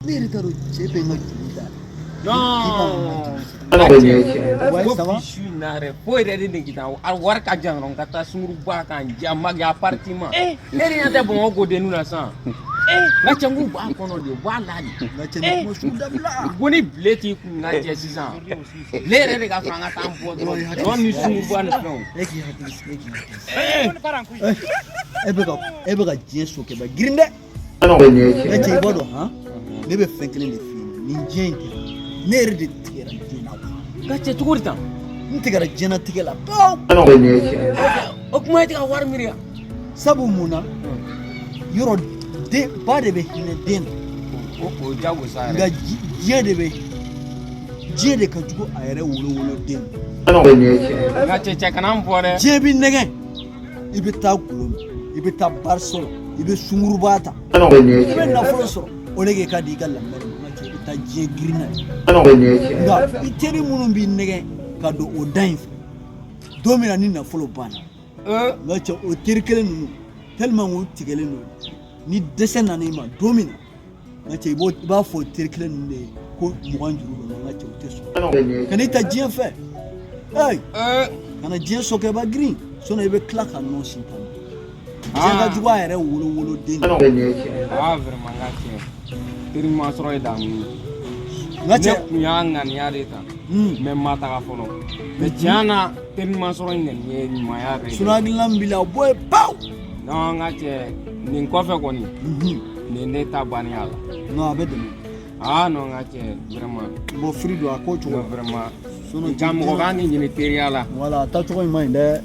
Ne yɛrɛ t'a dɔn cɛ bɛ n ka juru da. Non. Ouais, ko ça va? Bi su in na yɛrɛ, foyi yɛrɛ de nege t'an a wari ka jan dɔrɔn ka taa sunguruba kan ja magi appartement. Ne de ɲɛ tɛ Bamakɔ godenninw na sisan. N ka cɛ, n k'u b'a kɔnɔ de, u b'a la de. N ka cɛ, nin kuma sugu dabila. Ko ni bile t'i kun, ka cɛ sisan. Bile yɛrɛ de ka fisa an ka taa bɔ dɔrɔn. Dɔn ni sunguruba ni fɛnw. E k'i hakili sigi, e k'i hakili sigi. E bɛ ka diɲɛ sokɛba girin dɛ. Ne cɛ, i b'a dɔn han, ne bɛ fɛn kelen de f'i ɲɛna nin diɲɛ in tɛ, ne yɛrɛ de tigɛra diɲɛ na. N ka cɛ, cogo di tan? N tigɛra diɲɛnatigɛ la pewu. O kuma e tɛ ka wari miiri yan. Sabu mun na? Yɔrɔ den ba de bɛ hinɛ den na. O jagosa Nka yɛrɛ. diɲɛ de bɛ, diɲɛ de ka jugu a yɛrɛ wolo woloden ma. N ka cɛ, cɛ kana n fɔ dɛ. Diɲɛ b'i nɛgɛn, i bɛ taa gulɔ min, i bɛ taa bariso la, i bɛ sunguruba ta, i bɛ nafolo sɔrɔ, o de ka di i ka lamɛnni ma. N ka cɛ, i bɛ taa diɲɛ girin na ye, nka i teri minnu b'i nɛgɛn ka don o da in fɛ, don min na ni nafolo banna, n ka cɛ, o teri kelen ninnu, tellement k'u tigɛlen don, ni dɛsɛ nana i ma don min na, n ka cɛ, i b'a fɔ o teri kelen ninnu de ye ko 20 juru bɛ n na. N ka cɛ, o tɛ sɔn. Kan'i ta diɲɛ fɛ, ee, kana diɲɛ sokɛba girin, sinon i bɛ tila ka nɔ sin tan. Diɲɛ ka jugu a yɛrɛ wolo woloden de. Ah, vraiment, n ka cɛ, teri ɲuman sɔrɔ ye damu ye. N ka Ne cɛ. kun y'a ŋaniya de ta. Mais n ma taga fɔlɔ. Mais tiɲɛ na, teri ɲuman sɔrɔ in kɔni ye ɲumanya yɛrɛ de. Sinon hakilina min b'i la, o bɔ yen pewu. Non, n ka cɛ, nin kɔfɛ kɔni, nin ye ne ta bannen a la. Non, a bɛ dɛmɛ. Ah non, n ka cɛ, vraiment. Bon, firi don a ko cogo Non, la. vraiment. Sinon Ja mɔgɔ kan k'i ɲini teriya la. Voilà, a taacogo in man ɲi dɛ.